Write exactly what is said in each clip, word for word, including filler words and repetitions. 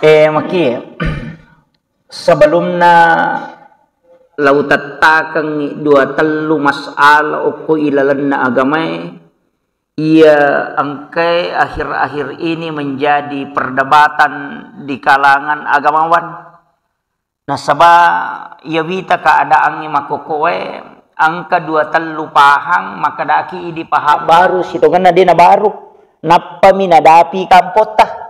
Eh, maki, sebelumna lau tettakengngi dua tellu masalah okko ilalenna agamae, iya engkae akhir-akhir ini menjadi perdebatan di kalangan agamawan. Nasaba iya wita keadaangnge makkokkoe, engka dua tellu pahang makkedaki idi pahang baru, sitongenna dena baru. Nappami nadapi kampotta.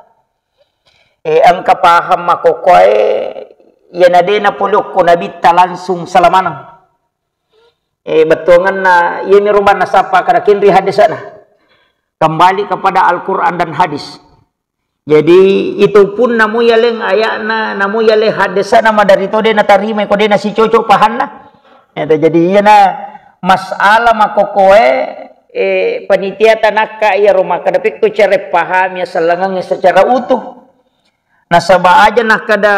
Eh, engka paham makkokkoe, iyana dena pole okko nabitta langsung salamaneng. Eh, bettuangenna iyami rubanna sappa kada kenri haddese'na. Kembali kepada Al-Quran dan hadis. Jadi, itu pun namu yaleng aya'na, namu yaleng haddese'na, maderri to de natarima, ko de nasicocok pahanna. Eta, jadi, iyana masalah makkokkoe, eh, panitia tanakka iyaro makkeda pekko cara pahami asellengengnge secara utuh. Nasaba aja nakkeda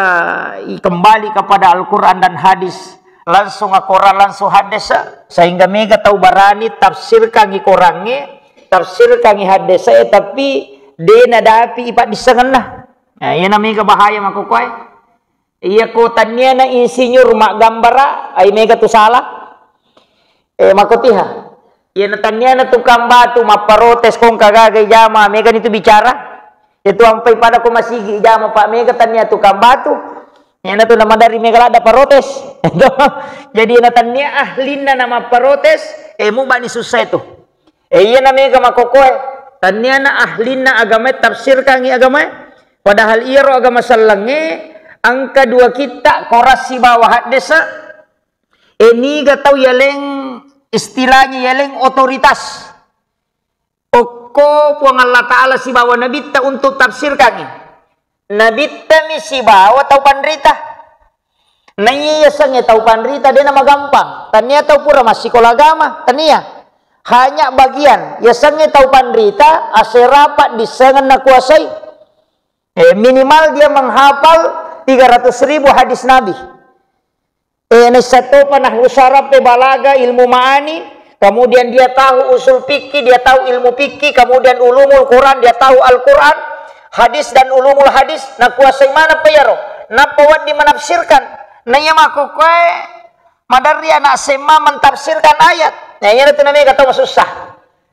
i-, kembali kepada Al-Quran dan hadis, langsung Al-Quran, langsung hadis, sehingga mega tau barani tafsirkan i Qurangnge, tafsirkan i hadis, eh, tapi de nadapi i paddissengenna. Nah, iyana mega bahaya makkokkoe. Iya ko tanniana insinyur maggambara, ai mega tu salah. Eh, makotiha. Iyana tanniana tukang batu mapparotes kong kagaga ijama, megani tu bicara. Itu ampai pada ko masigi ijama, Pak, mega tannia tukang batu. Iyana tu namadari mega ladda parotes. Jadi iyana tannia ahlinna namapparotes, eh, mubani susah itu. Eh, iyana mega makkokkoe. Tanniana ahlinna agamae, tafsirkangi agamae. Padahal iyaro agama sellengnge engka dua kitta, Quran sibawa haddesa. Eh, niga tau yaleng, istilahnya yaleng otoritas. Okko Puang Allah Ta'ala sibawa Nabitta untuk tafsirkangi. Nabittami sibawa tau panrita. Naiya yasengnge tau panrita de namagampang. Tania tau pura massikola agama. Tania. Hanya bagian. Yasengnge tau panrita, asera paddissengeng nakuasai. Eh, minimal dia menghafal tiga ratus ribu hadis Nabi. Eh, naisseng topa nahwu saraf, eh, balaga, ilmu ma'ani, kemudian dia tahu usul fikih, dia tahu ilmu fikih, kemudian ulumul Quran, dia tahu Al-Quran, hadis dan ulumul hadis, nakuasai maneng pa iyaro. Nappa wedding menafsirkan. Naiya makkokkoe maderri anak S M A mentafsirkan ayat. Nah, iyana tu namega tau masussa.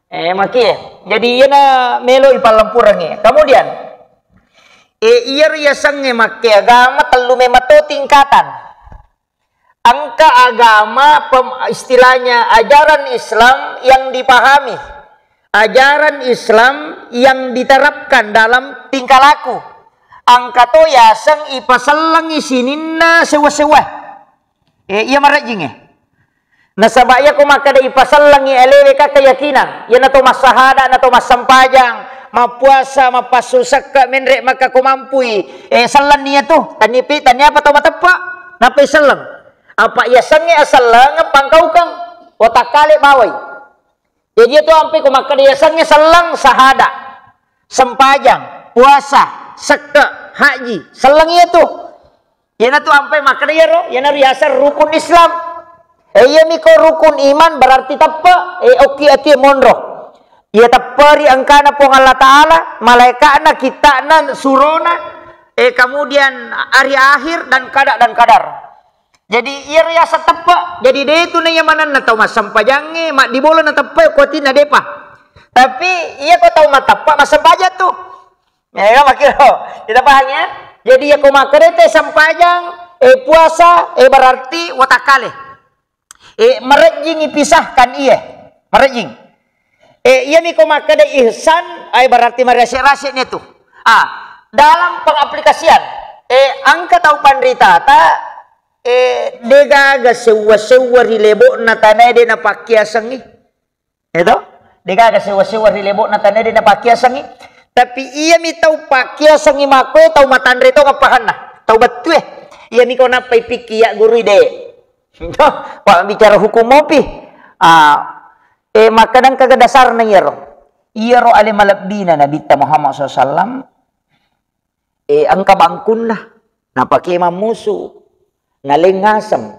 Eh, makie. Jadi iyana melo ipallempurengngi. Kemudian, eh, iyaro yasengnge makke agama tellu memato tingkatan. Engka agama pem-, istilahnya ajaran Islam yang dipahami, ajaran Islam yang diterapkan dalam tingkah laku. Engka to yaseng ipasellengi sininna sewwa-sewwa. Eh, iya marejjingnge. Nasaba iyako makkeda ipasellengi alewe ka keyakinan, iyana to massahada, na to massempajang, mappuasa, mappassu sekke, menre maka ko mampui, eh, sellenni iyatu, tannipi, tanniapa tau mateppe, nappai selleng. Apa yasengnge asellengeng pangkaukeng, watakkale bawai. Jadi iyatu ampe ko makkeda yasengnge selleng, sahada, sempajang, puasa, sekke, haji, selleng iyatu. Iyanatu ampe makkeda iyaro, iyana riaseng rukun Islam. Eh, iyami ko rukun iman berarti teppe, eh, okki ati monro. Iya tepperi engkana Puang Allah Ta'ala, malaika'na, kitta'na, surona, eh, kemudian hari akhir dan kada dan kadar. Jadi, iya riaseng teppe. Jadi, de tu naiya manenna tau massempajangnge, maddibola na teppe, ko atinna depa. Tapi, iya ko tau mateppe massempajang tu. Ya, ya, makkiro. Kita paham ya? Jadi, iya ko makkeda te sempajang, eh, puasa, eh, berarti watakkale. Eh, marejjing ipisahkan iye. Marejjing. Eh, iyami ko makkeda ihsan, ai berarti marese-rese ni tu. Ah, dalam pengaplikasian, eh, engka tau panritata, eh, degaga sewwa-sewwa ri lebo'na tanae de napakkiasengngi. Eto? Degaga sewwa-sewwa ri lebo'na tanae de napakkiasengngi. Tapi iyami tau pakkiasengngi makkoe tau matanre to ngappahanna. Tau bettue. Iyami ko nappai pikki ya gurui de. Pak bicara hukum mopi. Ah, eh, makkadang kaga dasarna iyaro. Iyaro ale malebbina Nabitta Muhammad sallallahu alaihi wasallam, eh, engka bangkunna, napake mammusu, naleng ngaseng,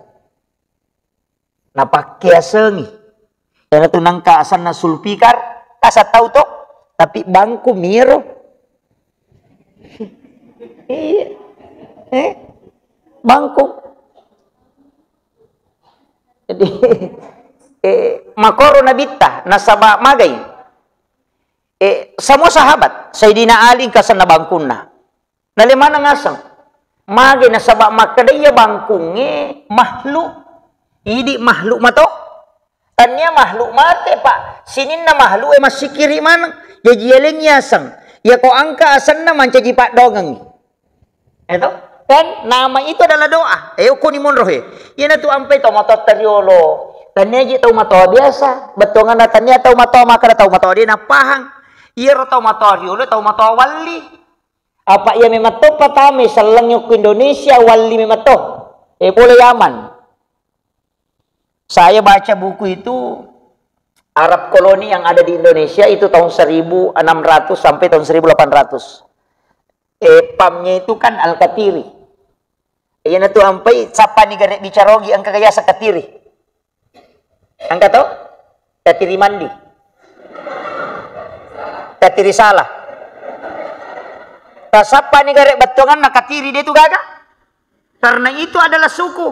napakkeasengi. Iyanatu nengka asenna Sulfikar, kasa tau to, tapi bangku miro. Iya. Eh? Bangkung. Jadi, eh, makoro Nabitta, nasaba magai. Eh, semua sahabat, Sayyidina Ali engka asenna bangkunna. Nale maneng aseng. Mage nasaba makkeda iya bangkungnge makhluk. Idi makhluk mato. Tania makhluk mate, Pak. Sininna makhluk e massikiri maneng. Jaji yalengngi aseng. Yako engka asenna mancaji paddoangengngi. Eto? Kan nama itu adalah doa. Eh, ukkuni monro he. Iyanatu ampai tau matoatta riolo. Tania ji tau matoa biasa. Bettuanganna tania tau matoa, makkeda tau matoa de nappahang. Iyaro tau matoa riolo, tau matoa walli. Apa iya memang to patame sellengngi okko Indonesia, walli memang to. Eh, pole Yaman. Saya baca buku itu, Arab koloni yang ada di Indonesia itu tahun seribu enam ratus sampai tahun seribu delapan ratus. Eh, pamnya itu kan Al-Katiri. Iyanatu ampai, sappani gare bicara ogi, engka gaya sakatiri. Engka to? Katiri mandi. Katiri salah. Tasappani gare bettuanganna katiri de tu gaga. Karena itu adalah suku.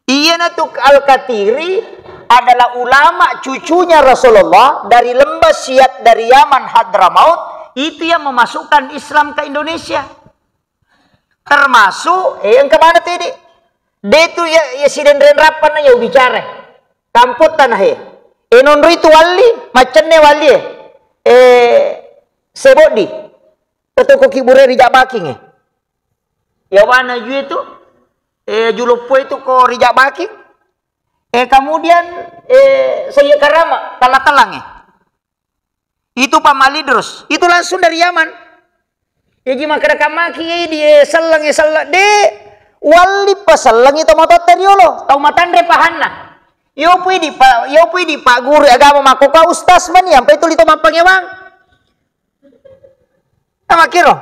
Iyanatu Al-Katiri adalah ulama cucunya Rasulullah dari lembah Syiat dari Yaman Hadramaut, itu yang memasukkan Islam ke Indonesia. Termasuk, eh, engka mana tedi? De tu ya, ya sidenren rappanna ya ubicara. Kamputta na he. Eh, nonro itu walli, maccenne walli, eh. Eh, seboddi. Tetoko kibure rijak baking, eh. Ya wana ju itu, eh, juloppo itu ko rijak baking. Eh, kemudian, eh, saya karama, tala-talang, eh. Itu Pak Malidrus, itu langsung dari Yaman. Jaji makkeda kamaki, eh, di, eh, selleng, eh, selleng, de, walli pa sellengngi tau matoatta riolo, tau matanre pahanna. Yo pui di Pak, yo pui di Pak Guru agama makkokkoe ustaz mani, ampai tuli to mappangewang. Amakkiro.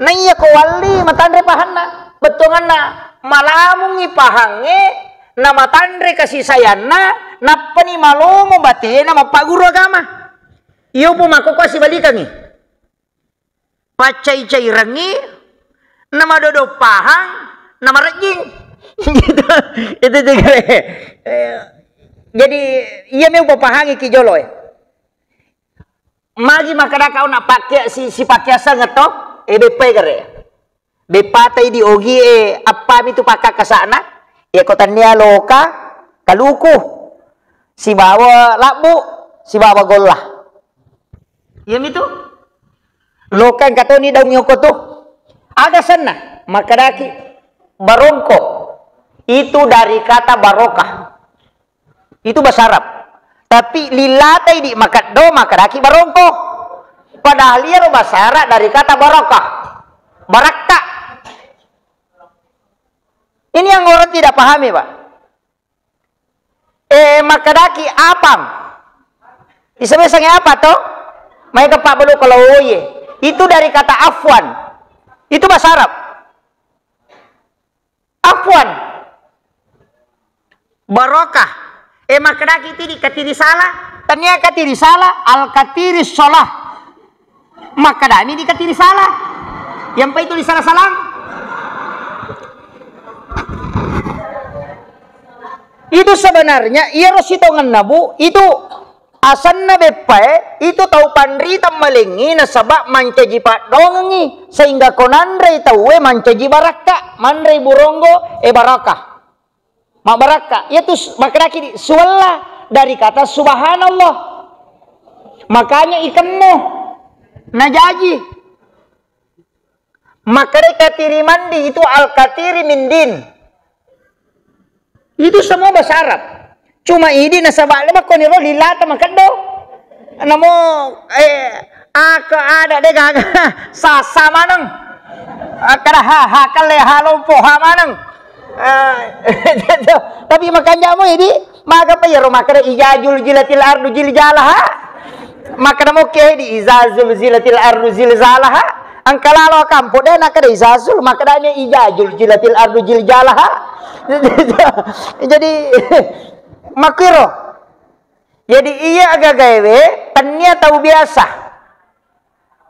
Naiya ko walli matanre pahanna. Bettuanganna malamungi pahangnge, na matanre kasih sayanna, nappani malomo batena mappaguru agama. Iyo pu makkokkoe sibalikangngi. Paccai-cairengngi, na madodo pahang, na marejjing. Gitu. Itu juga. Eh, jadi, iya mi upapahangi ki jolo, eh. Magi makkeda kau na pakke si, si pakke aseng to? Eh, beppai kare. Beppatai di ogi e, appami tu pakkakkasa'na? Iya ko tannia loka, kaluku, sibawa labbu, sibawa golla. Iya mi tu? Loka engka toni daung yoko tu. Aga senna? Makkedaki barongko. Itu dari kata barokah. Itu bahasa Arab. Tapi lillatai di makeddo, makkedaki barongko. Padahal iyaro bahasa Arab dari kata barakah. Barakka. Ini yang orang tidak pahami, Pak. Eh, makkedaki apang. Isa biasanya apa to? Mai ke Pak Belu kalau oye. Itu dari kata afwan. Itu bahasa Arab. Afwan. Barokah. Eh, makkedaki tidi katiri salah. Tania katiri salah, al katiri sholah. Makkedami di katiri salah. Yang pa itu di salah-salang. Itu sebenarnya, iyaro sitongenna, Bu, itu asenna beppae, itu tau panrita malengngi nasaba mancaji paddoangengngi, sehingga ko nanrei tauwe mancaji barakka, manrei buronggo, eh, barakah. Mabbarakka. Iyatu s-, makkedaki di, suwella dari kata subhanallah. Makanya ikemmu najaji. Makkeda katiri mandi itu al-katiri min din. Itu semua bahasa Arab. Cuma idi nasaba le makkoniro lilata makeddo. Namo, eh, aka ada de gaga sasa maneng. Akkada ha, ha kale, ha lompo, ha maneng. Eh, tapi makanjamo idi, maga pa iyaro makkeda ijazul jilatil ardu jiljalaha. Makkeda mokke di izazul zilatil ardu zilzalaha. Engka lalo kampo de nakkeda izazul, makkedanya ijazul jilatil ardu jiljalaha. Jadi makkiro. Jadi iya agagaewe tennia tau biasa.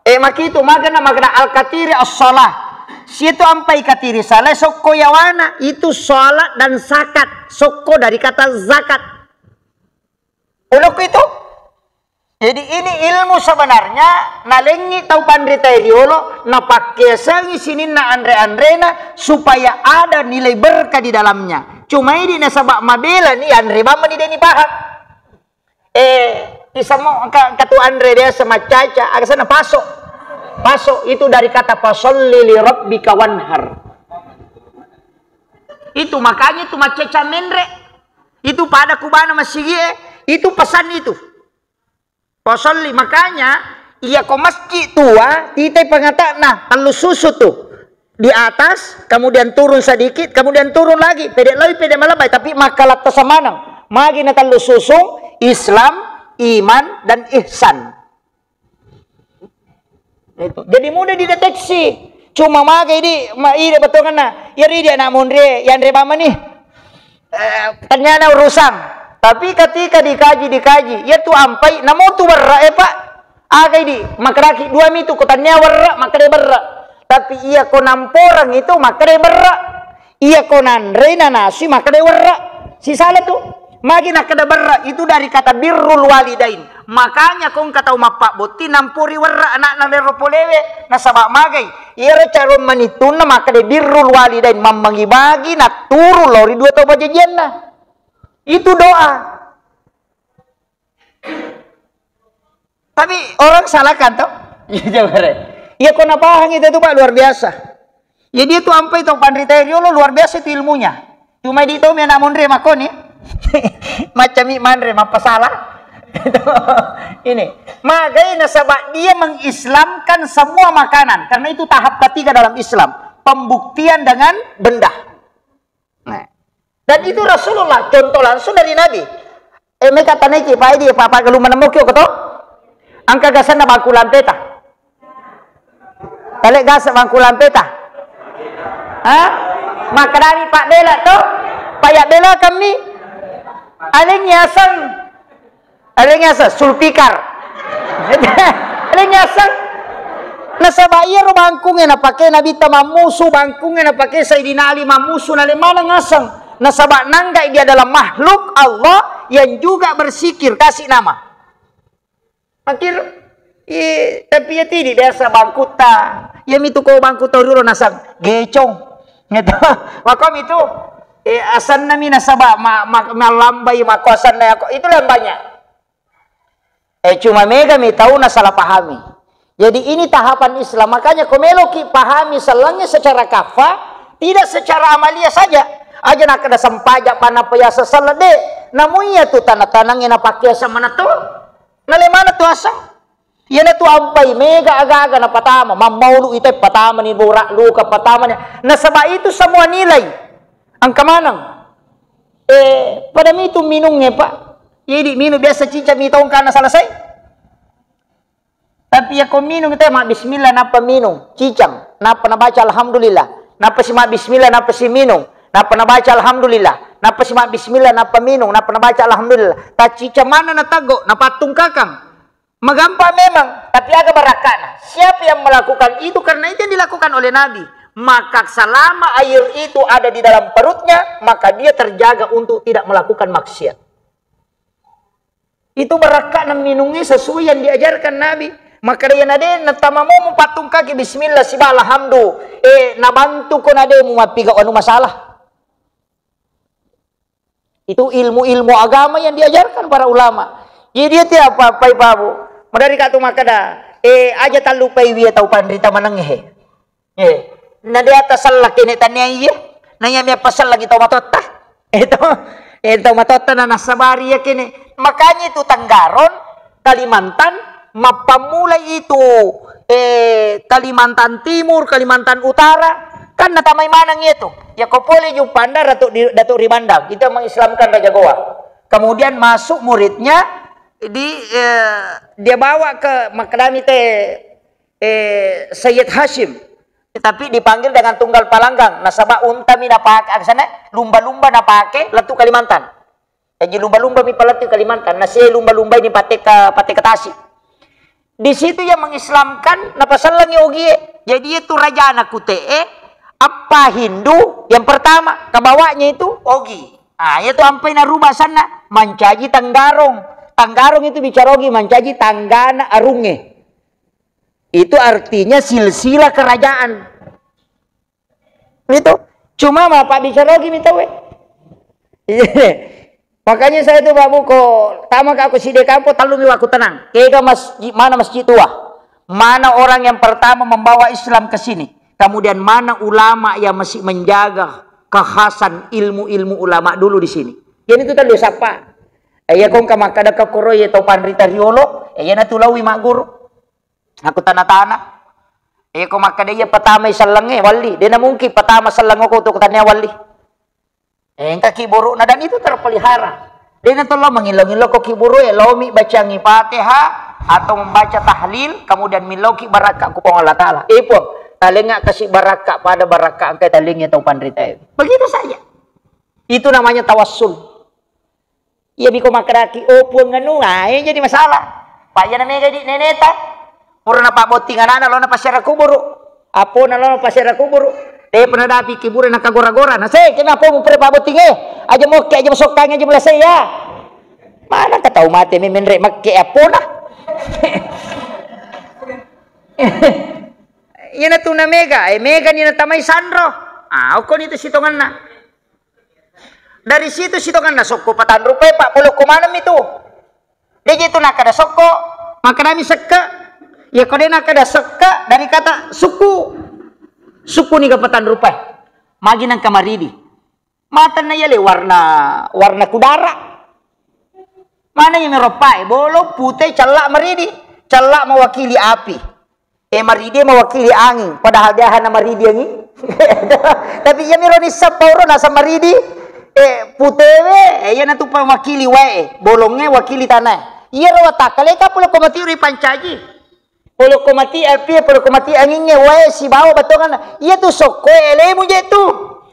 Eh, makitu magana magana al-katiri as-shalah. Situ ampai katiri salai sokko yawana, itu sholat dan zakat. Sokko dari kata zakat. Ulukku itu. Jadi ini ilmu sebenarnya nalengngi tau panrita riolo, napakkesengi sininna anre-anrena supaya ada nilai berkah di dalamnya. Cuma ini nasaba mabela ni anre bamma ni deni paham. Eh, isamo ka, katu anre biasa macaca, aga sana paso. Paso itu dari kata fasalli li rabbika wanhar. Itu makanya itu macaca menre. Itu pada kubana masigi, eh, itu pesan itu. Fasalli, makanya iya ko masjid tua, tita pangatakna, tellu susu tu. Di atas, kemudian turun sedikit, kemudian turun lagi. Pede loi, pede malebbai, tapi makkalatta samaneng. Magi na tellu susu, Islam, iman, dan ihsan. Itu. Jadi mudah dideteksi. Cuma magai di, ma, ide betonganna. Iya ridi anak monre, yanre bamani. Eh, tanyana urusang. Tapi ketika dikaji, dikaji, iya tu ampai, namo tu berra, eh, Pak. Agai di, makaraki dua mitu, ko tanya berra, makare berra. Tapi iya ko namporang itu, makare berra. Iya ko nanre nanasui, makare werra. Sisala tu. Magi nakkeda berra, itu dari kata birrul walidain. Makanya ko engka tau mappabbotti nampori werra anakna lero polewe, nasaba magai. Iyaro carong manittunna makkeda birrul walidain, mammangi-bagi natturu lao ri dua tau pajajianna. Itu doa. Tapi orang salahkan toh? Iya, coba re. Iya, ko napahang itu, itu, Pak, luar biasa. Ya, dia tuh ampai tau panrita riolo luar biasa itu ilmunya. Cuma di tau mi anak monre makoni. Macam mi manre, mappasala. Ini. Magai nasaba dia mengislamkan semua makanan. Karena itu tahap ketiga dalam Islam. Pembuktian dengan benda. Nah. Dan itu Rasulullah, contoh langsung dari Nabi. Eh, meka taneki, Pak, idi, Pak, Pak, lu menemuki, kok, toh? Angka gasanna bangku lampeta. Tale gasa bangku lampeta. Hah? Makkedani Pak Bela, toh? Pak, ya Bela kami. Aling yasang. Ada nyaseng sulpikar. Ada nyaseng. Nasaba iyaro bangkungnge napake Nabitta mammusu, bangkungnge napake Sayyidina Ali mammusu, nale maneng ngaseng. Nasaba nanggai dia adalah makhluk Allah yang juga bersikir, kasih nama. Akhir, eh, tapi ya tidi biasa bangkutta. Ya mitu ko bangkutta riolo naseng gecong. Gitu. Makom itu, eh, asanna mi nasaba ma, ma, malambai mako asanna yako. Itulah yang banyak. Eh, cuma mega mi tau nasalah pahami. Jadi ini tahapan Islam. Makanya ko meloki pahami sellengnge secara kaffa, tidak secara amalia saja. Aja nakkeda sempaja panapa yasa sella de. Namu iya tu tanah-tanangnge napake asa mana tu. Nale mana tu asa. Iyana tu ampai mega aga-aga napatama, mammaulu ita patama ni bora luka patama ni. Nasaba itu semua nilai. Angka maneng. Eh, pada mitu minungnge, Pak. Jadi minum biasa cicang mi tongkana selesai. Tapi ya ko minum itu ma bismillah nappa minum, cicang, nappa nabaca alhamdulillah, nappa si ma bismillah, nappa si minum, nappa nabaca alhamdulillah, nappa si ma bismillah, nappa minum, nappa nabaca alhamdulillah. Taccicang mana nataggo, napattungkakang. Magampang memang, tapi aga barakkana? Siapa yang melakukan itu karena itu yang dilakukan oleh Nabi, maka selama air itu ada di dalam perutnya, maka dia terjaga untuk tidak melakukan maksiat. Itu barakkana minungnge sesuai yang diajarkan Nabi. Maka dia nade natamamu pattungkaki bismillah siba alhamdu. Eh, nabantu ko nade mu mappiga anu masalah. Itu ilmu-ilmu agama yang diajarkan para ulama. Jadi dia tiap apa-apa, Ibu. Madari ka tu makkeda, eh, aja tallupai wie tau panrita maneng he. Eh, na dia tasallaki ne tania iye. Na iya mia pasallaki tau matotta. Itu, eh, tau matotta na nasabari ya kene. Makanya itu Tenggaron, Kalimantan, mappammulai itu, eh, Kalimantan Timur, Kalimantan Utara, kan natamai maneng itu. Ya ko pole Juppanda Datuk di, Datuk Ribandang, itu yang mengislamkan Raja Gowa. Kemudian masuk muridnya di, eh, dia bawa ke Makadami te, eh, Sayyid Hashim. Tetapi dipanggil dengan tunggal palanggang. Nasaba unta mi napake, aksana lumba-lumba napake lettu Kalimantan. Jaji lumba-lumba mi palettu Kalimantan, na si lumba-lumba ini pateka, pateka tasi. Di situ ia mengislamkan, napasellengi ogie. Jadi, itu rajana kute'e, appa Hindu yang pertama, kabawanya itu ogi. Ah, itu ampai narubah sanna, mancaji Tanggarong. Tanggarong itu bicara ogi, mancaji tanggana arungnge. Itu artinya silsilah kerajaan. Itu. Cuma mapabbicara ogi mi tauwe. Iya. Makanya saya itu, Pak Bu, ko tama ka aku side kampo, tallu mi wakku tenang. Kega masjid, mana masjid tua? Mana orang yang pertama membawa Islam ke sini? Kemudian mana ulama yang masih menjaga kekhasan ilmu-ilmu ulama dulu di sini? Jadi itu tallu sappa. Iya, kong ka makkada ka koro iya tau panrita riolo, iya na tu lawi magguru. Aku tana-tana. Eh, ko makkeda iya patamai sellengnge, walli. Dena mungkin patama selleng ko tu kutania walli. Eh, engka ki burukna dan itu terpelihara. Dena tollo mengillo-ngillo ko ki buruk, eh, lomi bacangi Fatihah atau membaca tahlil, kemudian milloki barakka ku Puang Allah Taala. Eh, Puang, talenga kasih barakka pada barakka engka talengi tau panrita. Begitu saja. Itu namanya tawassul. Iya biko makkedaki, "Oh, Puang anu," ah, iya jadi masalah. Pak, iya na mega di neneta. Pura na pabbotting anana, lona pasiara kuburu. Apona lona pasiara kuburu. Depa nadapi kibura na kagora-gora. Na se, kena apo mupere pabbotting, eh. Aja mokke, aja masokkangi, aja mulase ya. Mana ka tau mate mi menre makke apona. Iya na tu na mega, eh, mega ni na tamai sanro. Ah, okko ni tu sitonganna. Dari situ sitonganna sokko patanrupai, Pak, polokko maneng mi tu. Deje tu nakkeda sokko, makkedami sekke. Iya ko de nakkeda sekke dari kata suku. Suku niga patanrupai. Magi nengka maridi. Matenna iya le warna, warna kudara. Mana iya meroppae, bolong, pute, cella, maridi. Cella mewakili api. Eh, maridi mewakili angin, padahal dia hana maridi angin. Tapi iya miro nisseng pauro nasa maridi, eh, putewe, eh, iya natu mewakili wae, bolongnge wakili tanae. Iya ro watakkaleka pole ko mati ri pancaji. Pole ko mati api, pole ko mati angingnge, wae sibawa batongan. Iya tu sokkoe elemu je tu.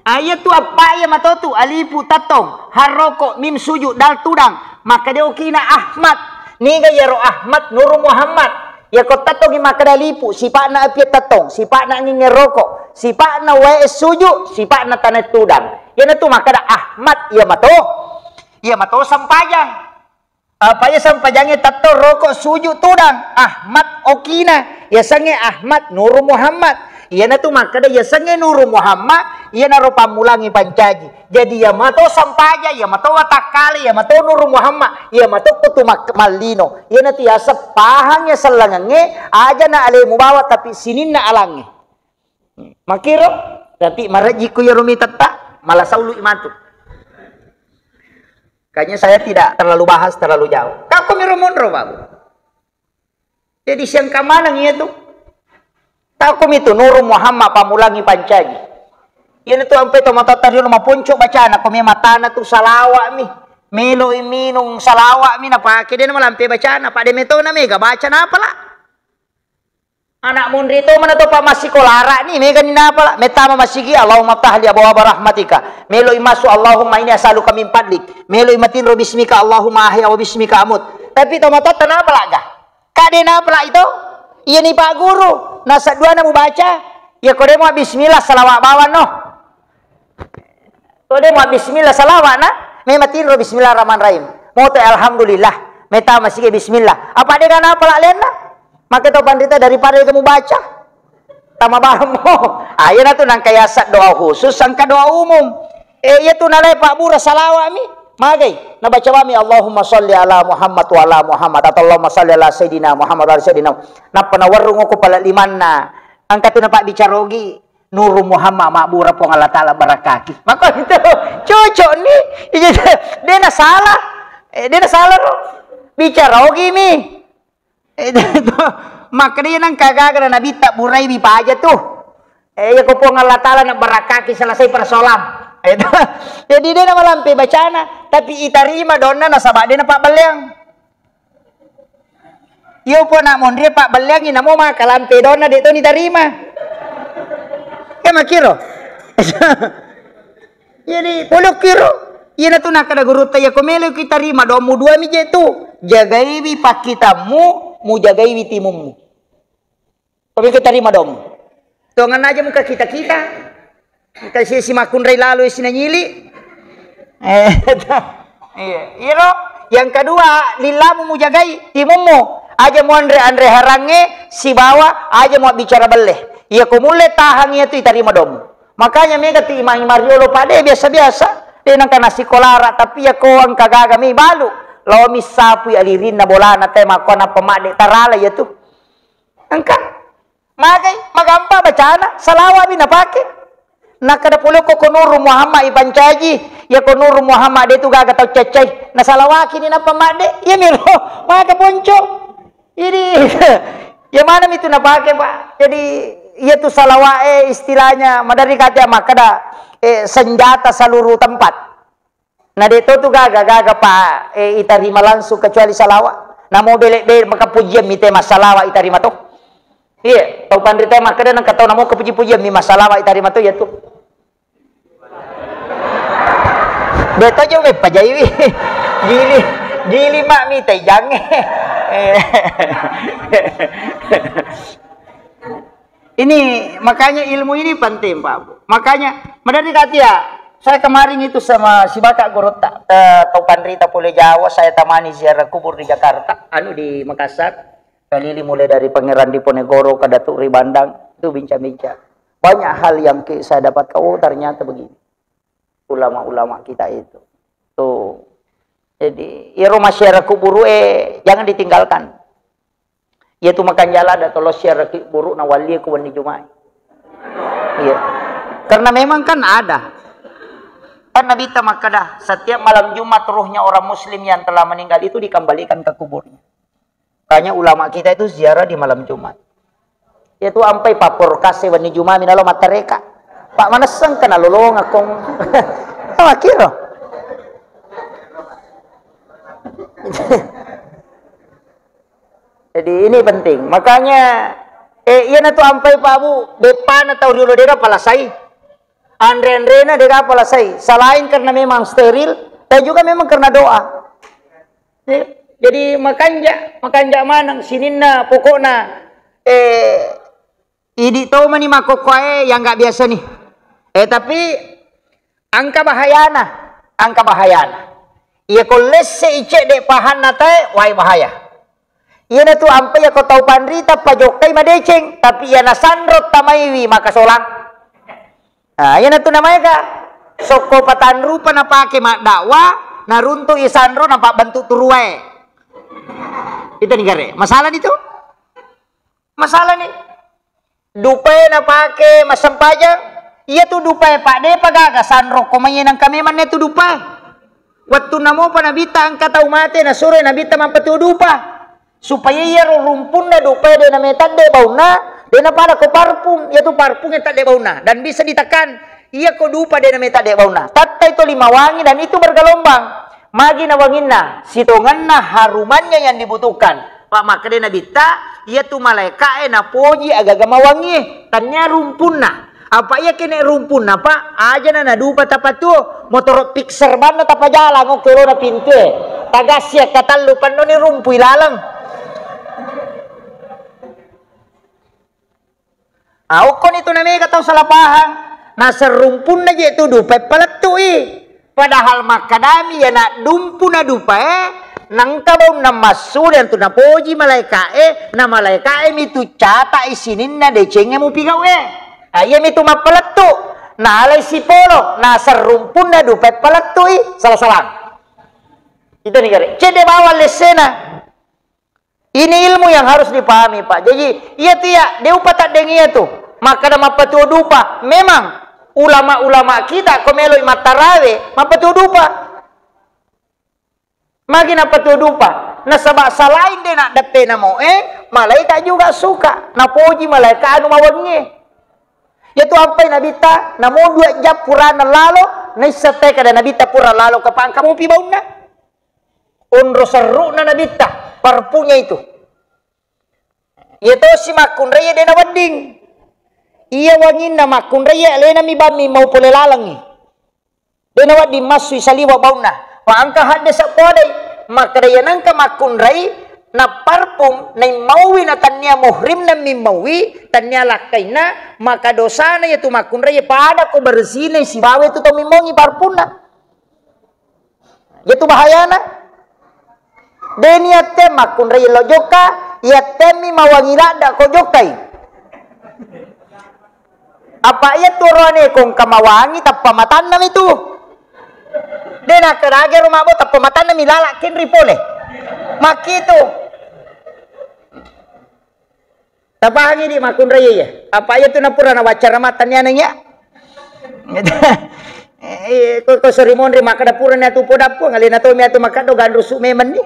Ah, iya tu appa iya matotu, alifu tattong, harroko, mim sujud, dal tudang. Maka dia okina Ahmad. Niga iyaro Ahmad Nuru Muhammad. Iya ko tattongi makkeda alifu, sipa'na api tattong, sipa'na angingnge roko, sipa'na wae suju, sipa'na tanae tudang. Iyanatu makkeda Ahmad iya mato. Iya mato sempajang. Apa iya sempajangnge tatto roko suju tudang, Ahmad okina, yasengnge Ahmad Nuru Muhammad. Iyanatu makkeda yasengnge Nuru Muhammad, iyanaro pammulangi pancaji. Jadi iya mato sempaja, iya mato watakkale, iya mato Nuru Muhammad, iya mato kutu mak-, mallino. Iyanatu yaseng pahang yasellengengnge, aja na alemu bawa tapi sininna alangnge. Makkiro, tapi marejjikku iyaro mitetta, mala saului matu. Kayaknya saya tidak terlalu bahas terlalu jauh. Kakko miro monro, Babu. Jadi siangka maneng iya tu. Takko mitu Nuru Muhammad pammulangi pancaji. Iyanatu ampe tomatoatta riolo maponco bacana, ko me matana tu salawa mi. Meloi minung salawa mi napake, de namalampe bacana, pade metona mega baca napala. Anak monri to mana to pa massikolara ni, mega ni napala. Mettama masigi, Allahumma ftahli abwaba rahmatika. Meloi massu, Allahumma inni as'aluka min fadlik. Meloi matinro bismika, Allahumma ahya wa bismika amut. Tapi tomatoatta napala ga? Kade napala itu? Iya ni Pak Guru. Nasa duana mubaca. Iya ko de mua bismillah, salawa bawang no. Ko de mua bismillah, salawa na. Mema tinro bismillahirrahmanirrahim. Moto alhamdulillah. Meta masigi bismillah. Apa de gana pala lenna? Maka to pandita daripada kamu baca. Tama bahammu. Ah, iyanatu nangka yaseng doa khusus, sangka doa umum. Eh, iyatu nalai pabbura salawa mi. Magai, nabaca wami, "Allahumma shalli ala Muhammad wa ala Muhammad," atau, "Allahumma shalli ala Sayyidina Muhammad wa ala Sayyidina." Nappa nawerrung ko pala limanna. Angka tu napabbicara ogi, Nuru Muhammad mabbura Puang Allah Taala barakaki. Maka itu cocok ni. Iya, de na salah. Eh, de na salah ro. Bicara ogi mi. Eh, itu, maka dia nang kagak ada nabi tak burai bi paja tu. Eh, iya ko Puang Allah Taala na barakaki selesai persoalan. Eh, itu. Jadi de na malampe bacana, tapi itarima donna nasaba de na pabbelleang. Iyo po nak monri pabbelleangi namo makalampe donna de to nitarima. Ke makiro. Jadi, polokkiro. Iyanatu nakkeda gurutta, iya ko meloki tarima doammu dua mi je tu. Jagaiwi pakkitammu, mujagaiwi timummu. Kopi ku tarima dong. Tonganna aja muka kita-kita. Engka si, si makkunrai lalo si nanyili. Eh, iya. Iyaro yang kedua, lillamu mujagai timummu. Aja muanre-anre harangnge sibawa aja muabbicara belle. Iya ko mulle tahang iya tu itarima dong. Makanya mega ti imang-imang riolo pade biasa-biasa. De nangka nasikolara, tapi iya ko engka gaga mi balu. Lao mi sapui alirinna bolana te makko nappa madde tarala iya tu. Engka. Magai, magampa bacana, salawa mi napake. Nakkeda pole ko, ko Nuru Muhammad ipancaji, iya ko Nuru Muhammad de tu gaga tau caccai. Nasalawaki ni nappa madde, iya miro, maka ponco. Jadi, ya mana mi tu napake, Pak. Jadi, iya tu salawa e istilahnya, madari kate makkeda, eh, senjata seluruh tempat. Na de to tu gaga, gaga pa, eh, itarima langsung kecuali salawa. Namo bele-bele maka pujian mi te massalawa itarima to. Iya, tau panrita makkeda nengka tau namo kepuji-pujian mi massalawa itarima to iya tu. De to jo me pajaiwi. Gili, gili mak mi te jange. Eh. Ini makanya ilmu ini penting, Pak Bu. Makanya, madani katia, saya kemarin itu sama si Bapak Gorotta, eh, tau panrita pole Jawa, saya tamani ziarah kubur di Jakarta, anu di Makassar. Keliling mulai dari Pangeran Diponegoro ke Datuk Ribandang, itu bincang-bincang. Banyak hal yang ke-, saya dapat, oh, ternyata begini. Ulama-ulama kita itu. Tuh. Jadi, iyaro massiara kuburu, eh, jangan ditinggalkan. Iya tu makanjala ada tolo siara kuburu na wallie ku wenni Juma'i. Iya. Karena memang kan ada. Kan Nabi ta makkeda, setiap malam Jumat ruhnya orang muslim yang telah meninggal itu dikembalikan ke kuburnya. Makanya ulama kita itu ziarah di malam Jumat. Iya tu ampai papporkase wenni Juma minalo mattareka. Pak manesseng kena lolong akong. Makiro. Jadi ini penting. Makanya, eh, iya na tu ampai Pak Bu, bepana tau riolo dega palasai. Anre-anrena dega palasai. Selain karena memang steril, dan juga memang karena doa. Eh, jadi makanja, makanja maneng sininna pokokna, eh, idi to mani makkokkoe yang nggak biasa nih. Eh, tapi angka bahayana, angka bahayana. Iya ko lesse icedde pahanna tae, wai bahaya. Iya na tu ampe iya ko tau panrita pajokkai madeceng, tapi iya na sanro tamaiwi makasolang. Nah, iyanatu namaega sokko patanrupa napake maddakwa, naruntu'i sanro napabbentuk turuwae. Itani gare, masalani tu? Masalani. Dupae napake massempajang, iyatu dupae, Pak, depa gaga sanro ko maiye nangka memanne tu dupae. Wettunna mopa Nabitta engka tau mate, nasuroi Nabitta mappatuo dupa. Supaya iyaro rumpunna dupae de nametadde baunna, de napada ko parfum, iyatu parfum e tadde baunna dan bisa ditekan. Iya ko dupa de nametadde baunna. Tattai to lima wangi dan itu bergelombang. Magi na wanginna, sitongenna harumannya yang dibutuhkan. Pak, makkeda Nabitta, iyatu malaeka'e napoji agaga mawangie, tannia rumpunna. Apa iya kene rumpunna, Pak? Ajana nadupa tapatuo, motoro Pixar banna tapajalang okko lona pintue. Tagassi akkatellu pannoni rumpui laleng. Ah, okkoni tu namega tau salah pahang. Naseng rumpunna je tu dupae palettu'i. Padahal makkedami iya naddumpu na dupae, nangka baunna massu dan tu napoji malaeka'e, na malaeka'e mitu cata'i sininna decengnge mupigau'e. Ah, iya mitu mappalettu, nalai sipolo, naseng rumpunna dupae palettu'i, salah-salah. Itu nih gare. Cedde bawang lessena. Ini ilmu yang harus dipahami, Pak. Jadi, iya tu iya, de upataddeng iya tu. Makkeda mappatuo dupa. Memang, ulama-ulama kita ko meloi mattarawe, mappatuo dupa. Magi nappatuo dupa. Nasaba selain de naddeppe namoe, malaikat juga suka. Napoji malaikat anu mawengie. Iyatu ampai Nabitta, namo dua jam purana lalo, naisseng teka da Nabitta pura lalo kapangka mupi baunna. Onro serru'na Nabitta, parfumnya itu. Iya tosi makkunrai iya de nawedding. Iya wanginna makkunrai iya alena mi bammi mau pole lalengngi. De nawedding massui saliwa baunna. Pa engka hadde sepodai. Makkeda iya nengka makkunrai Na parfum, naimmauwi na tannia muhrimna mimmaui, tannia lakkainna, maka dosana iyatu makkunrai pada ko bersihna sibawa itu tau mimmaungi parfumna. Iyatu bahayana. De niatte makkunrai lo jokka, iattemmi mawangi ladda ko jokkai. Apa iya tu roane ko engka mawangi tappa matanna mi tu. De nakkeda age ro mabbo tappa matanna mi lala kenri pole. Makkitu. Tapahangi di makkunrai iya. Apa iya tu napura na waccara matanni aneng ya. Eh, ko, ko sori monri makkeda pura ni atu poda puang alena to mi atu makkeda ganrusu memang ni.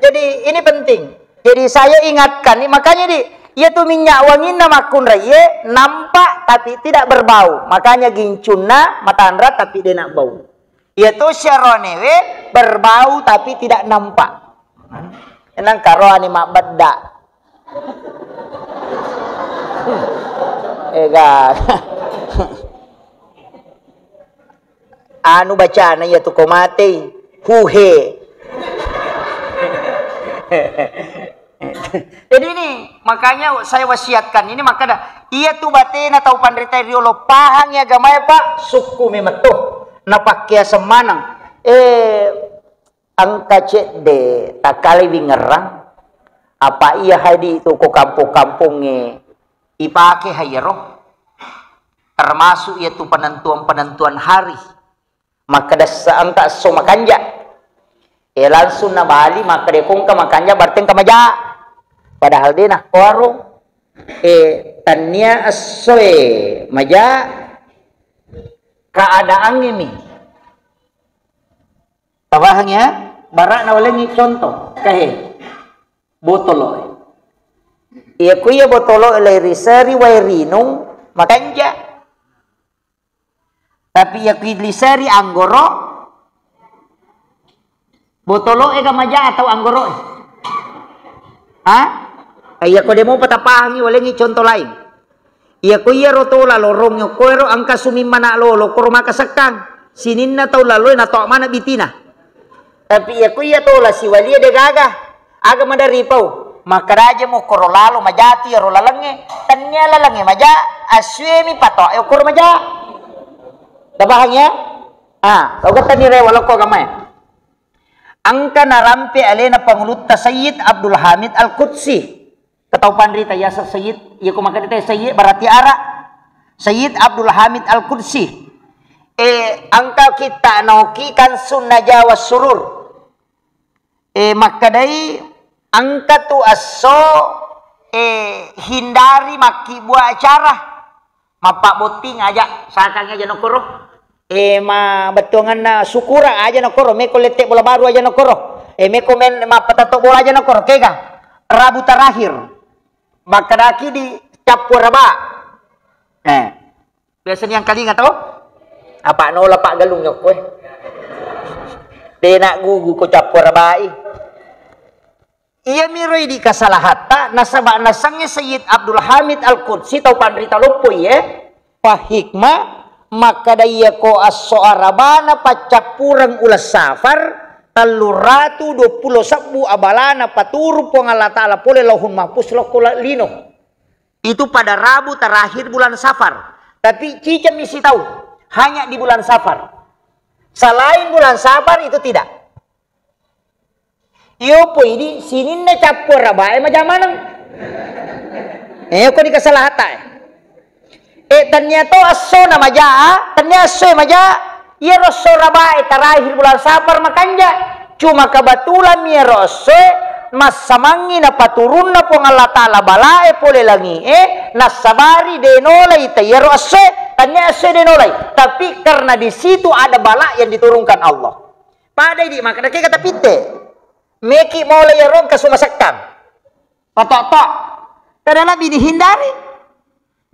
Jadi ini penting. Jadi saya ingatkan nih, makanya di, iya tu minyak wanginna makkunraiye nampak tapi tidak berbau. Makanya gincunna matanra tapi de nabau. Iya tu syaronewe berbau tapi tidak nampak. Enang karoani mabbedda. Ega. Anu bacana iya tu ko matei. Huhe. Jadi ini makanya saya wasiatkan ini, maka ada iya tu batena tau panrita riolo pahang ya agamae, Pak, sukku memetto. Napakkea semmanang. Eh, engka cedde takkale wingerrang. Apa iya hadi tu ko kampung-kampungnge ipake hayero. Termasuk iya tu penentuan-penentuan hari. Makkeda essa engka esso makanja. Eh, langsung nabali makkeda ko engka makanja berarti engka maja. Padahal de nakkuaro. Eh, tannia essoe maja keadaangnge mi. Tapahang ya? Bara nawalengi contoh, kahe. Botolo. Iya ku iya botolo lai riseri wae rinung makanja. Tapi iya ku liseri anggoro, botolo'e ga maja atau anggoro'e? Ha? Iya ko demo patapahangi walengi contoh lain. Iya ko iya ro tola lorong yokko ero engka sumimmana lolo koro maka sekkang. Sininna tau laloe natoa mana bitina. Tapi iya ku iya tola siwalie de gaga. Aga madari pau. Makkeda aja mo koro lalo majati ero lalengnge. Tennia lalengnge maja, assuemi patoa e okoro maja. Tapahang ya? Ah, tau gattani rewa lokko agamae. Engka narampe alena pangulutta Sayyid Abdul Hamid Al-Qudsi. Ketau panrita yaseng Sayyid, iya ko makkeda Sayyid berarti ara. Sayyid Abdul Hamid Al-Qudsi. Eh, engka kitta naoki kan sunna Jawa surur. Eh, makkedai engka tu esso, eh, hindari makkibua acara. Mappabotting aja, sakang aja nokoro. Eh, ma bettuanganna syukuran aja nokoro, meko lette bola baru aja nokoro. Eh, meko men mappatatto bola aja nokoro, kega. Rabu terakhir. Makkedaki di cappu raba. Eh. Biasa ni angkalinga to? Apa nola paggalung yokko e. Dena gugu ko cappu rabai. Iya miro idi kasalahatta nasaba nasengnge Sayyid Abdul Hamid Al-Qudsi tau panrita loppo iye. Pahikma makkada iya ko esso arabana paccappureng uleng safar telluratu duappulo sebbu abalana paturu Puang Allah Ta'ala pole Lauhul Mahfuz lokko lino. Itu pada Rabu terakhir bulan Safar. Tapi cicengmi sitau, hanya di bulan Safar. Selain bulan Safar itu tidak. Iyo poidi sininna cappu arabae maja maneng. Eh, ko dikasalahatta e. Eh, tannia to esso na maja, tannia esso e maja, Iyaro esso rabae terakhir bulan Safar makanja. Cuma kebetulan mi iyaro essoe massamangngi napaturunna Puang Allah Ta'ala balae pole langi'e, nassabari de nolai ta iyaro essoe, tannia essoe de nolai. Tapi karena di situ ada bala yang diturunkan Allah. Pada idi makkeda kega tapitte. Meki mola iyaro engka sumasekkang. Patok-tok. Kada lebbi dihindari.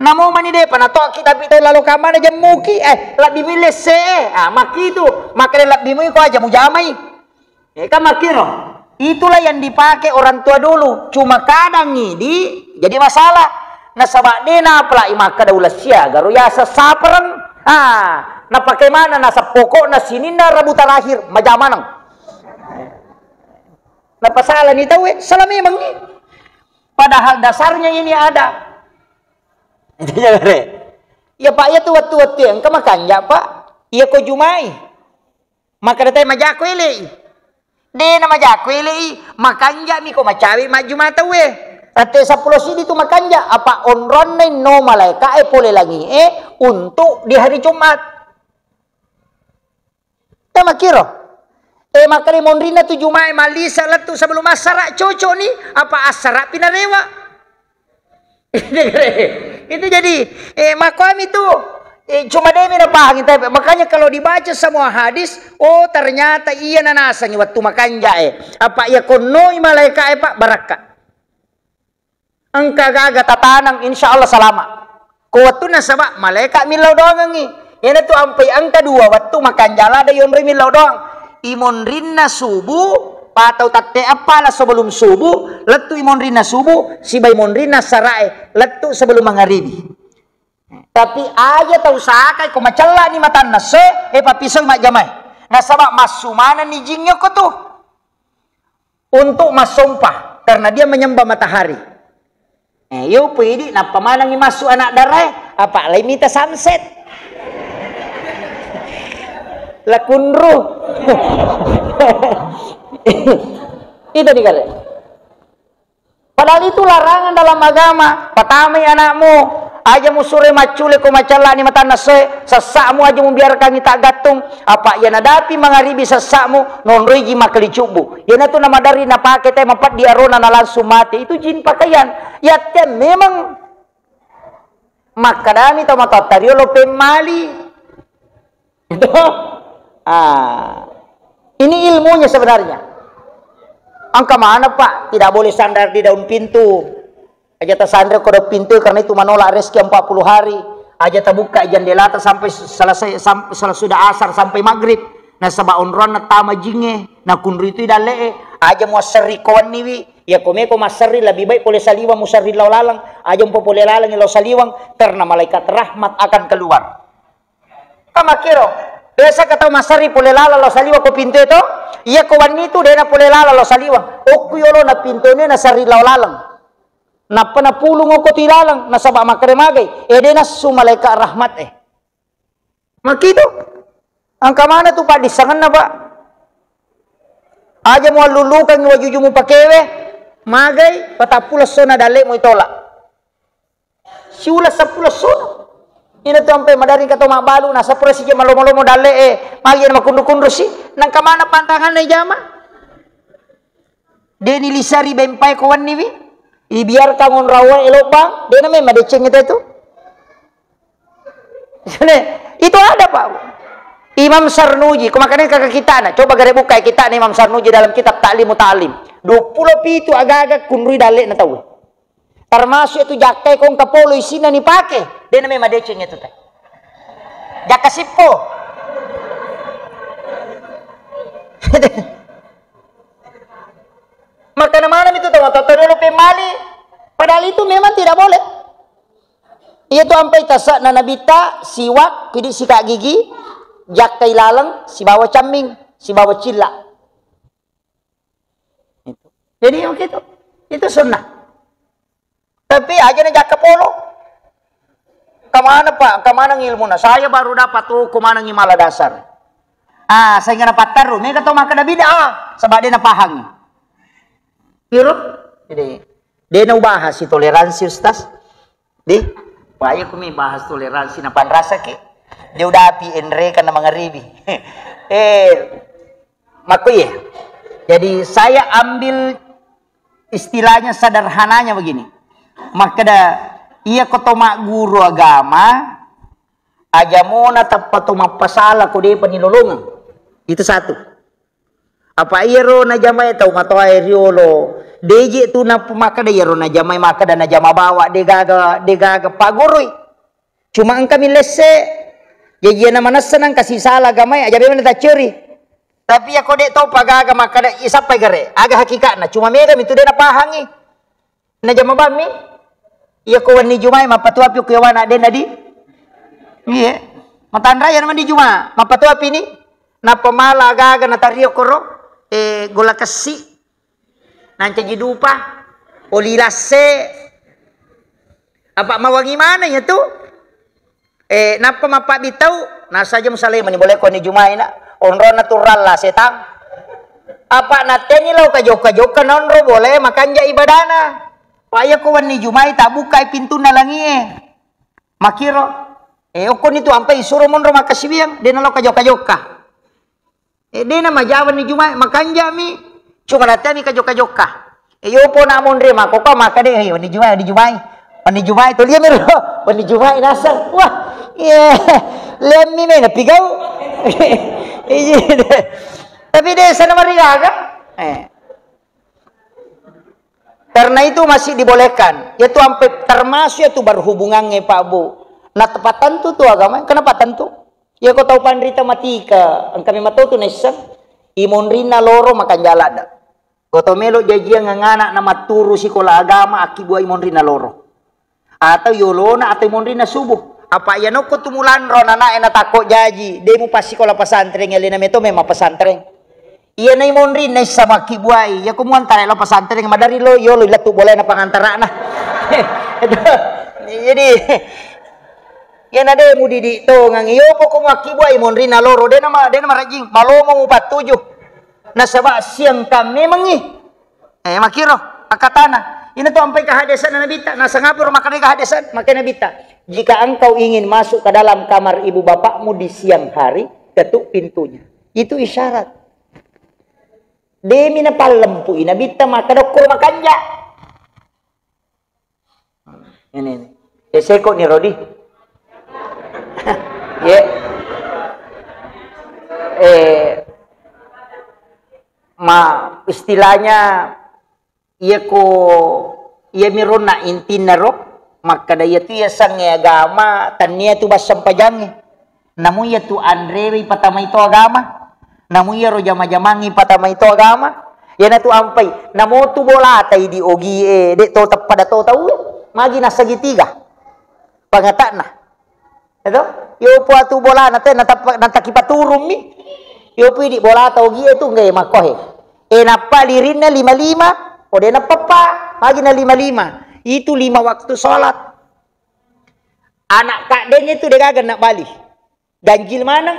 Namo mani depa natoki tapi tau lalo kamana jemmuki, eh, lebbi mi lesse, eh. Ah, makkitu. Makkeda lebbi mui ko aja mujamai. Eh, kan makkiro. Itulah yang dipakai orang tua dulu. Cuma kadang idi jadi masalah. Nasaba dena apalagi makkeda ulessia garo yasa sapereng. Ah, napake mana nasa pokokna sininna Rabu terakhir majamaneng. Napasalani tauwe, salah memangngi. Padahal dasarnya ini ada. Itu jagare. Iya, Pak, iya tu wettu-wettu engka makanja, Pak. Iya ko Jumai. Makkeda tai majako ele'i. De na majako ele'i, makanja'mi ko macawe majjuma tauwe. Rette seppulo sidi tu makanja, apa onronna inno malaeka'e pole langi'e untuk di hari Jumat. Tamakkiro. E, makkeda monrinna tu Jumae mallisa lettu sebelum assara, cocok ni, apa assara pi narewa. Itu jadi, eh, makoami tu, eh, cuma demi napahangi, tapi makanya kalau dibaca semua hadis, oh, ternyata iya nanasangi waktu makanja, eh. Apa iya konnoi malaika, eh, Pak, barakka. Engka gaga tatanang, insya Allah salama. Ko wettunna saba malaika millau doangengi. Iyanatu ampai engka dua wettu makanja lada yonroi millau doang. Imonrinna subuh, patau tette appala sebelum subuh, lettu imonrinna subuh, sibai monrinna sarae, lettu sebelum mangaribi. Tapi aja tau sakai ko macellani matanna se, e papisoi majjamai. Nasaba massu manenni jingnge ko tu. Untuk massompa karena dia menyembah matahari. Eh, yo pidi nappa manengi massu anak darae, apa lai mita sunset. Lakunru. Itu nih kare. Padahal itu larangan dalam agama. Patamai anakmu, aja musure maccule ko macellani matanna soe, sessa'mu aja mubiarkangi taggattung, apa iya nadapi mangaribi sessa'mu, nonroiji makkali cubbu. Iyanatu namaderri napake te mapeddi arona na langsung mate. Itu jin pakaian. Yatte memang makkedami tau matoatta riolo pemmali. Itu. Ah. Ini ilmunya sebenarnya. Engka mana, Pak? Tidak boleh sandar di daun pintu. Aja tasanre ko daun pintu karena itu menolak rezeki empat puluh hari. Aja tabuka jendelata sampai selesai, sam-, sel-, sudah asar sampai maghrib. Nasaba onroanna tama jingnge, nakunru itu dalle'e. Aja muasserri ko wenniwi. Iya ko meko masserri lebih baik pole saliwang musserri lao laleng. Aja mpo pole laleng lao saliwang karena malaikat rahmat akan keluar. Kamakkiro, biasa ka tau masserri pole laleng lao saliwang ko pintu e to, iya ko wenni tu dena pole laleng lao saliwang. Okku yolo na pintu e na serri lao laleng. Nappa napulung okko tu ilaleng, nasaba makkeda magai, e de nassu malaikat rahmat e. Makkitu, engka mana tu paddissengenna, Pak? Aja muallulukangi wajuju mupakewe, magai, patappulo essona dalle mu itolak. Siuleng seppulo essona. Ina tu ampe madari engka to mabbalu, nasaba pura sije malomo-lomo dalle e, magi na makunru-kunru si, nangka mana pantanganna ijama? Deni lisari bempai ko wenniwi, ibiarkan onrawa e lobbang, dena memang deceng itu tu. Itu ada, Pak. Imam Sarnuji, ko makanya kakak kita na, coba gare buka kita na Imam Sarnuji dalam kitab Ta'limu Ta'lim. Dua puluh pitu aga-aga kunrui dalle na tau. Termasuk itu jakkai ko engka polo isinna nipake, de na memang deceng itu teh. Jakka sippo. Makana manami tu tau matoatta riolo pemmali. Padahal itu memang tidak boleh. Iya tu ampai tasakna nabitta, siwak, pidi sikat gigi, jakkai laleng, sibawa camming, sibawa cilla. Itu. Jadi begitu. Itu sunnah. Tapi aja na jakka polo. Kemana, Pak? Kemana ilmuna? Saya baru dapat, oh, kemana mala dasar. Ah, saya nggak patterru. Mega to makkeda bid'ah, sebab de na pahangi. Iro? Jadi, de na ubahas si toleransi, Ustaz. Di, paya kumi bahas toleransi na panrasa ke. De udapi enre kana mangaribi. Eh, Makkuye. Jadi saya ambil istilahnya sederhananya begini. Makkeda, iya ko to magguru agama, aja mona tappa to mappasala ko depa nilolongeng. Itu satu. Apa iyaro najamae tau matoae riolo, deje tu nappa makkeda iyaro najamae makkeda najama bawa, degaga, degaga pagurui. Cuma engkami lesse, jaji na manessa nangka sisala agamae, aja memang taccuri. Tapi iya ko de topa gaga makkeda isappai gare, aga hakikatna, cuma mega mitu de napahangi. Najama bammi, iya ko wenni Jumae mappatuapi ko yawana de nadi. Iya. Matanraya na mandi Juma, mappatuapi ni. Nappa mala gaga natario koro, eh, gola kessi. Nancaji dupa, oli lasse. Apa mawangi mana ya tu? Eh, nappa mappabbitau, nasaja musalai mani boleh ko ni Jumai na. Onrona turalla setang. Apa natteni lao kajokka-jokka nonro boleh makanja ibadana. Pak ya ko wenni Jumai tak buka pintunna langie. Makiro. Eh, okkoni tu ampai suro monro makasiwiang, dena lao kajokka-jokka. Eh, dena majawa ni Jumai, makanjami. Cuma natteni kajokka-jokka. Eh, yo pona monri mako ko maka de, eh, wenni Jumai, wenni Jumai. Wenni Jumai to liami ro. Wenni Jumai naseng. Wah, iya. Liami mena pigau. Iya. Tapi desa na marigaga. Eh. Karena itu masih dibolehkan. Yaitu ampe termasuk yaitu berhubungannya Pak Bu. Nah, tepat tentu tu agama. Kenapa tentu? Ya ko tau panrita matika, engka memang tau tu naisseng. Imonrinna loro makanja ladda. Ko tau melo jajiang anak na matturu sikola agama akkibuai monrinna loro. Atau yolona atau monrinna subuh. Apa iya nokko tu mulanro nanae na takko jaji, de mupassikola pesantren, alena meto memang pesantren. Iya nai monrinna issa makkibuai, iya ko muantara lo pesantren madari lo, yolo ilattu bolana pangantarana. Jadi, iya na de mudidi tongang, iyo poko makkibuai monrinna loro, de nama, de nama rajing, malomo mupattuju. Nasaba siang kami mengi. Eh, makiro, akatana. Ina tu ampai kehadesan Nabitta. Nah, sangapur makanya kehadesan, makanya Nabitta. Jika engkau ingin masuk ke dalam kamar ibu bapakmu di siang hari, ketuk pintunya. Itu isyarat. Demi napallempu Nabitta maka dokkur makanja. Ini, ini. Eh, seko ni Rodi. Ye. Eh, ma istilahnya iya ko iya mironna intinna ro makkada iya tu iya sange agama tannia tu bassampajangnge. Namu iya tu anrewe ipatamai to agama. Namu iya ro jama-jamangngi ipatamai to agama. Iyana tu ampai. Namo tu bolata idi ogie de to teppada to tau. Magi na segitiga. Pangatakna. Eto? Yo po atu bolana te natappa-, natakipaturummi. Yo po idi bolata ogie tu nggae makkohe. E nappa lirinna lima-lima, o de nappappa, magi na lima-lima. Itu lima waktu sholat. Anak kaddenge tu degaga nabali. Ganjil maneng.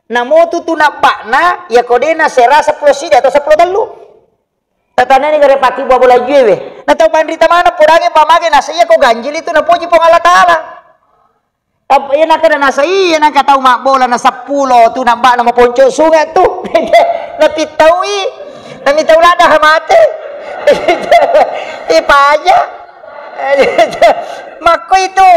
Namotu tu nabba'na, iya ko de nasera seppulo sidi atau seppulo tellu. Tatanani gare pati buah bola juewe. Na tau panrita mana podange pamage nasa iya ko ganjil itu napoji Puang Allah Taala. Apa iya naka nasa iya naka tau mabbola na seppulo tu nabba na maponco sunga tu. Napittaui. Nami tau lada mate. Ipaja. Makko itu.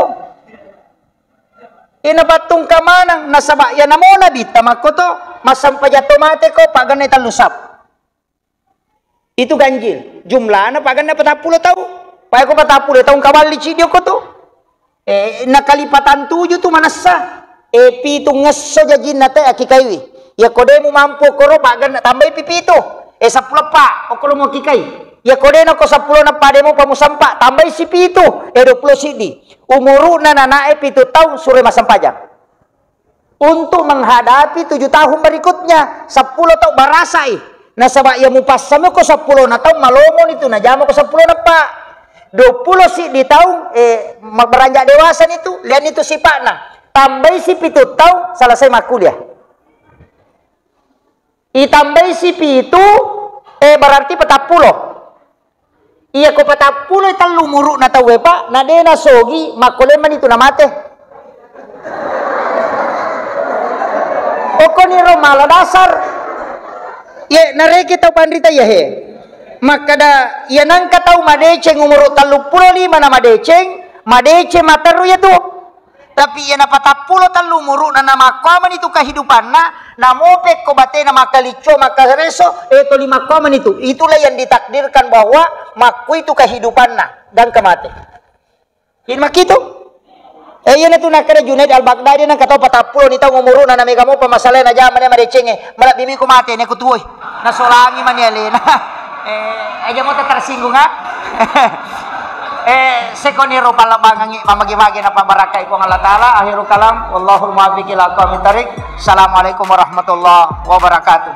Ina pattungka manang nasaba iya namo nabitta makko to massampajang to mate ko paganna tellu sap. Itu ganjil. Jumlana paganna patappulo tau. Pae ko patappulo tau kaballi cidi okko tu. Eh, nakalipatan tuju tu manessa. Eh, pitu ngesso jajinna te akikaiwi. Iya ko de mumampu koro paganna tambai pi pitu. Eh, seppulo pa okko lo mo kikai. Iya ko de nako seppulo na pade mo pamusampa tambai si pitu. Eh, dua puluh sidi. Umuru'na nanae pitu tau sure massampajang. Untuk menghadapi tujuh tahun berikutnya, seppulo tau barasai. Nasaba iya mupassami ko seppulo na tau malomoni tu najama ko seppulo na pa. Dua puluh siddi tau, eh, ma-, beranjak dewasa ni tu, liani tu sipa'na. Tambai si pitu tau, selesai makkuliah. Itambai si pitu, eh, berarti patappulo. Iya ko patappulo tellu umuru'na tauwe, Pak, na de nasogi, makko lemmani tu namate. Okkoniro mala dasar. Ye, nareki tau panrita iya he. Makkada, iya nangka tau madeceng umuru telluppulo lima na madeceng, madeceng materru iya tu. Tapi iya napatappulo tellu umuru'na namakkuamani tu kehidupanna, namopekko batena makkalicco, makkareso, eh, toli makkuamani tu. Itulah yang ditakdirkan bahwa makkui tu kehidupanna, gangka mate. Ini makkitu. Eh, iya natu nakkeda Junaid Al-Baghdadi nangka tau patappulo ni taung umuru'na namega mopa masalahna jamane madecengnge, malebbi miko mate ne ku tuoi. Nasolangi mani alena. Eh, aja mota tersinggung, ha? Eh, sekoniro pallebbangengngi, pamage-mage napabarakai Puang Allah Taala. Akhirul kalam, wallahul muwaffiq ila aqwamit thariq. Assalamualaikum warahmatullahi wabarakatuh.